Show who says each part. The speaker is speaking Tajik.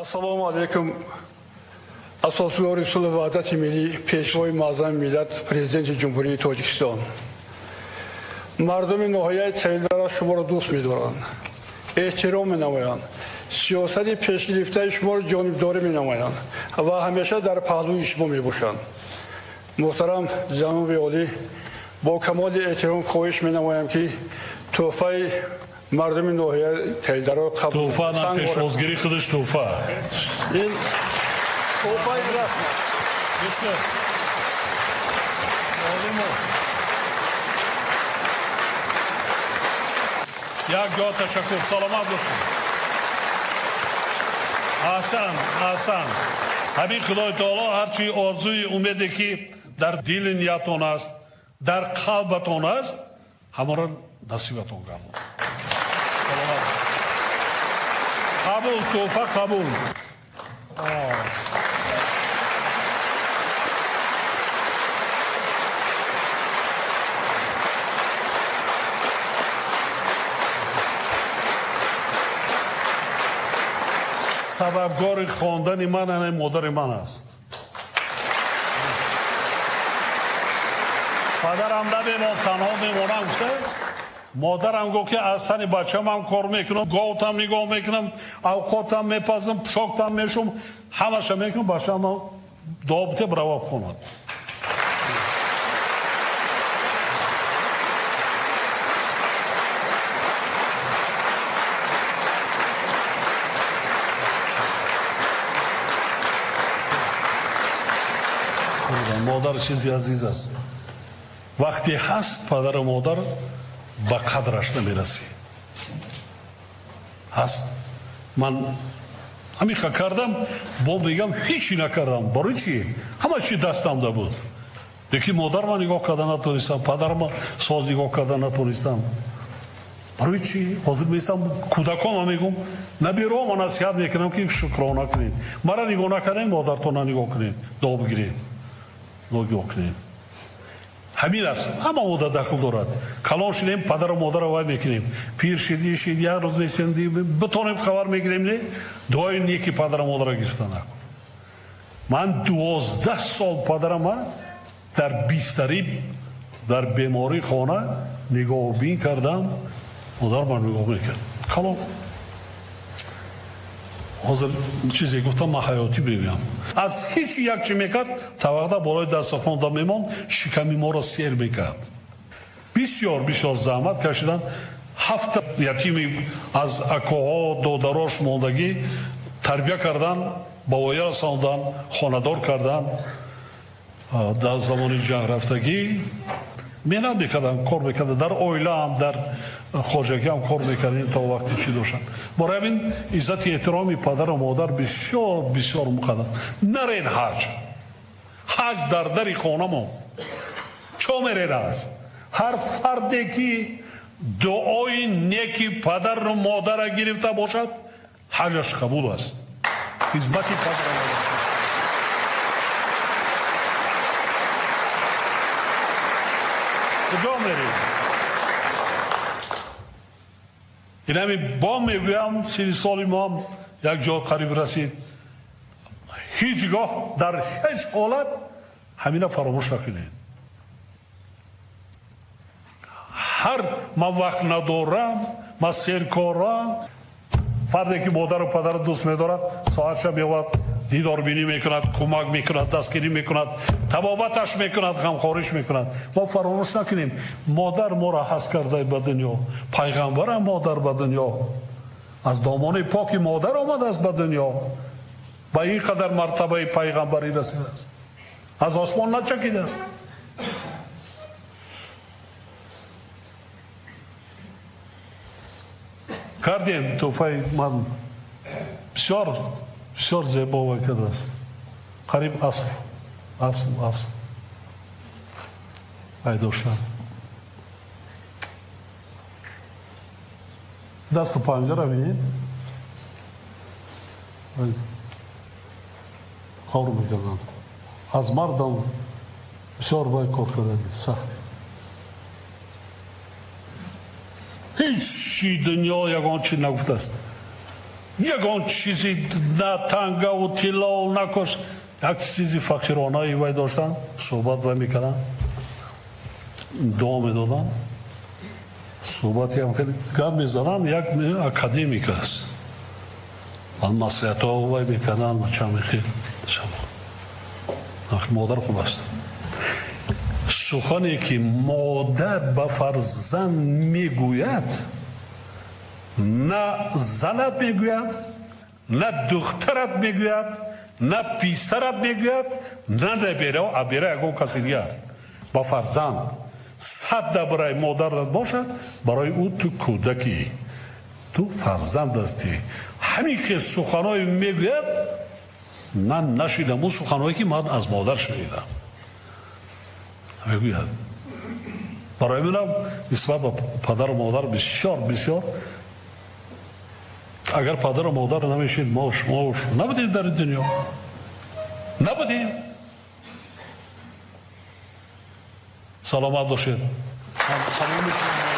Speaker 1: Ассалому алайкум. Асосгузори сулҳу ваҳдати миллӣ, Пешвои муаззами миллат, Президенти Ҷумҳурии Тоҷикистон. Мардуми ноҳияи Телдара шуморо дӯст медоранд, эҳтиром менамоянд, сиёсати пешгирифтаи шуморо ҷонибдорӣ менамоянд ва ҳамеша дар паҳлӯи шумо мебошанд. Муҳтарам ҷаноби олӣ, бо камоли эҳтиром хоҳиш менамоям, ки тӯҳфаи мардуми ноҳияи Телдаро қабул.
Speaker 2: Тӯҳфа на пешвозгирӣ, худаш тӯҳфа.
Speaker 1: Ин тӯҳфаи расм.
Speaker 2: Як ҷо ташаккур, саломат бошед. Аҳсан, аҳсан. Ҳамин Худои таоло ҳарчи орзуи умеде ки дар дили ниятон аст, дар қалбатон аст, ҳамонро насибатон гардонад. Қабул, тӯҳфа қабул. Сабабгори хондани ман ана модари ман аст. Падарам намемон, танҳо мемонам гуфта, модарам гуфт ки аз сани бачамам кор мекунам, говтам нигоҳ мекунам, авқотам мепазам, пӯшоктам мешум, ҳамаша мекунам, бачаам дуо бите бирава хонад. Модар чизи азиз аст. Вақте ҳаст падару модар ба қадраш намерасӣ. Ҳаст. Ман ҳамиқа кардам, бо мегам ҳечи накардам. Барои чӣ? Ҳама чи дастамда буд. Лекин модарма нигоҳ карда натонистам, падарма соз нигоҳ карда натонистам. Барои чӣ? Ҳозир меистам кӯдаконма мегӯм, наберома насиҳат мекунам ки шукрона кунед. Мара нигоҳ накардем, модартона нигоҳ кунед, дуо бигиред. Нигоҳ кунед. Ҳамин аст, ҳама мода дахл дорад. Калон шудем, падару модарро вай мекунем. Пир шид, шид, як рӯз нестем, битонем хабар мегирем, не? Дуои неки падару модарро гирифта накун. Ман 12 сол падарама дар бистарӣ, дар бемории хона нигоҳубин кардам. Модар ман нигоҳ мекард. Калон. Ҳозир чизе гуфтам, ман ҳаётӣ мегӯям. Аз ҳеҷ як чи мекард, тавақда болои дастархонда мемонд, шиками моро сер мекард. Бисёр, бисёр заҳмат кашиданд. 7 ятими аз акоҳо, додарош мондагӣ тарбия кардан, ба воя расондан, хонадор кардан. Дар замони ҷанг рафтагӣ меҳнат мекардам, кор мекардам, дар оилаам, дар хоҷагиам кор мекардем то вақти чӣ доштам. Барои ҳамин иззати эҳтироми падару модар бисёр, бисёр муқаддам. Нарен ҳаҷ. Ҳаҷ дар дари хонамон. Чо мерен ҳаҷ? Ҳар фарде ки дуои неки падару модарро гирифта бошад, ҳаҷаш қабул аст. Хизмати падару модар. Куҷо мерем? Инами бо мегӯям, 30 соли мо ҳам як ҷо қариб расид. Ҳеҷ гоҳ дар ҳеҷ ҳолат ҳамина фаромӯш накунед. Ҳар ман вақт надорам, ман серкорам. Фарде ки модару падарро дӯст медорад, соатша меояд, дидорбинӣ мекунад, кӯмак мекунад, дастгирӣ мекунад, табобаташ мекунад, ғамхориш мекунад. Мо фаромӯш накунем, модар моро ҳаст карда ба дунё, пайғамбарам модар ба дунё, аз домони поки модар омадааст ба дунё, ба ин қадар мартабаи пайғамбарӣ расидааст, аз осмон начакидааст. Кардем тӯҳфаи ман бисёр, бисёр зебо вай кардааст. Қариб асл, асл, асл пайдо шуд. Дасту панҷара бинед, кор мекарданд. Аз мардам бисёр вай кор карданд, сахт. Ҳеҷ чи дунё ягон чи нагуфтааст. Ягон чизи на тангаву тиллову на кос, як чизи фақиронаи вай доштанд, суҳбат вай мекарданд, дуо медоданд, суҳбати ҳам хеле гап мезананд, як академик аст. Баъд маслиҳатҳо вай мекарданд, чанд хел. Модар хуб аст. Сухане ки модар ба фарзанд мегӯяд, на занат мегӯяд, на духтарат мегӯяд, на писарат мегӯяд, на набера, абера ягон каси дигар. Ба фарзанд сад барои модарат бошад, барои ӯ ту кӯдакӣ, ту фарзанд ҳастӣ. Ҳамин ки суханое мегӯяд, ман нашидам он суханое ки ман аз модар шунидам. Мегӯяд. Барои манам нисбат ба падару модар бисёр бисёр, агар падару модар намешид, мо шумо набудем дар ин дунё, набудем. Саломат бошед. Салом.